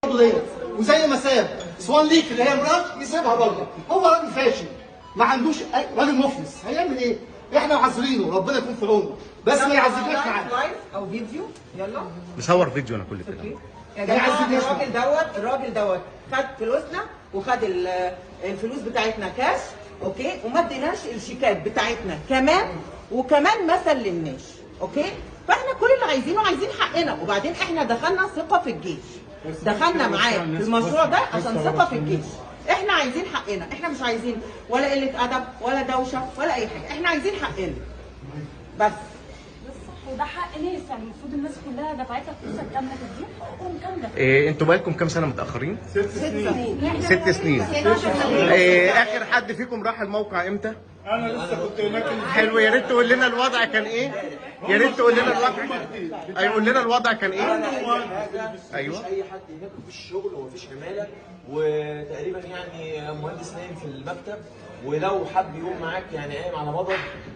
ديت، وزي ما ساب Swan Lake اللي هي مراته يسيبها برضه. هو راجل فاشل، ما عندوش راجل مفلس، هيعمل ايه؟ احنا عذرينه، ربنا يكون في عونه، بس ما يعذبناش معاه. live او فيديو، يلا مصور فيديو انا كل الكلام. يا جماعة الراجل دوت خد فلوسنا وخد الفلوس بتاعتنا كاش، okay، وما اديناش الشيكات بتاعتنا كمان، وكمان ما سلمناش، okay. فاحنا كل اللي عايزينه عايزين حقنا. وبعدين احنا دخلنا ثقة في الجيش، دخلنا معاه في المشروع ده عشان ثقة في الجيش. احنا عايزين حقنا، احنا مش عايزين ولا قلة ادب ولا دوشه ولا اي حاجة، احنا عايزين حقنا بس. صح، وده حق ناس، يعني المفروض الناس كلها دفعتها فلوسها الكاملة تديهم حقوقهم كاملة. إيه انتوا بقالكم كام سنة متاخرين؟ 6 سنين. 6 سنين. إيه اخر حد فيكم راح الموقع امتى؟ انا لسه كنت هناك. حلو، يا ريت تقول لنا الوضع كان ايه؟ يا ريت تقول لنا الوضع. ايوه قول لنا الوضع كان ايه؟ ايوه مفيش اي حد هناك، مفيش شغل ومفيش عماله، وتقريبا يعني مهندس نايم في المكتب، ولو حب يقوم معاك يعني قايم على مضض،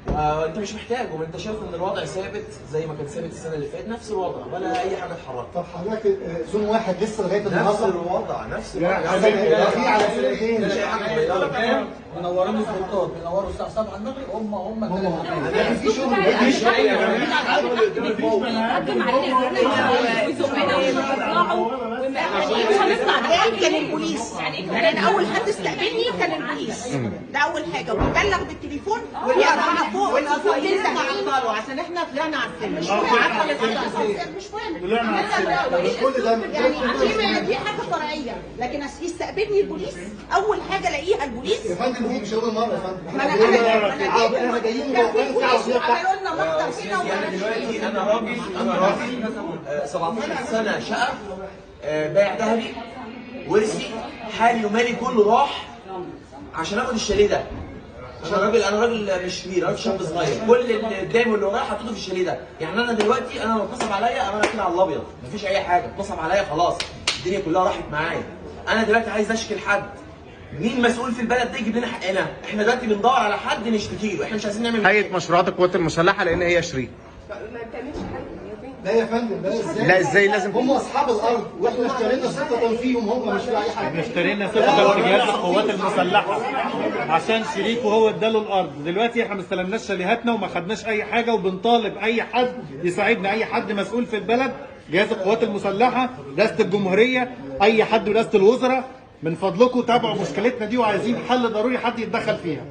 وانت مش محتاجه، وانت شايف ان الوضع ثابت زي ما كان ثابت السنة اللي فاتت، نفس الوضع ولا اي حاجة اتحركت. طب حضرتك zone واحد لسه لغاية النهارده نفس الوضع، نفس الوضع. في على سنتين مفيش اي حاجة اتغيرت. منورين السلطات، بينوروا الساعة 7 المغرب، هم في شغل، مفيش قدم علينا ويزقنا ويطلعوا، مش هنطلع. ده كان البوليس، يعني انا اول حد استقبلني كان البوليس، ده اول حاجة، وبلغ بالتليفون وفي 4 فوق والاساطير عطلوا عشان احنا طلعنا على السلم. مش مهم، مش مهم كل ده يعني دي حاجة فرعية، لكن يستقبلني البوليس اول حاجة الاقيها البوليس. يا فندم دي مش اول مرة يا فندم، ما انا احنا جايين كان في البوليس وعملوا لنا محضر هنا. انا دلوقتي انا راجل 17 سنة شقه، بايع ذهبي ورثي، حالي ومالي كله راح عشان اخد الشاليه ده. عشان راجل، انا راجل مش كبير، راجل شاب صغير، كل اللي قدامي واللي ورايا حطيته في الشاليه ده. يعني انا دلوقتي انا لو اتنصب عليا انا كده على الابيض، مفيش اي حاجة، اتنصب عليا خلاص، الدنيا كلها راحت معايا. انا دلوقتي عايز اشكي لحد، مين مسؤول في البلد ده يجيب لنا حقنا؟ احنا دلوقتي بندور على حد نشتكي له، احنا مش عايزين نعمل هيئة مشروعات القوات المسلحة لان هي شريك. ما بتعملش حاجة. لا يا فندم، لا ازاي؟ لا ازاي؟ لازم هم اصحاب الارض واحنا اشترينا ثقة فيهم، هم مش في اي حاجة. احنا اشترينا ثقة في جهاز القوات المسلحة عشان شريك وهو اداله الارض. دلوقتي احنا ما استلمناش شاليهاتنا وما خدناش اي حاجة، وبنطالب اي حد يساعدنا، اي حد مسؤول في البلد، جهاز القوات المسلحة، رئاسة الجمهورية، اي حد، رئاسة الوزراء، من فضلكم تابعوا مشكلتنا دي، وعايزين حل ضروري، حد يتدخل فيها.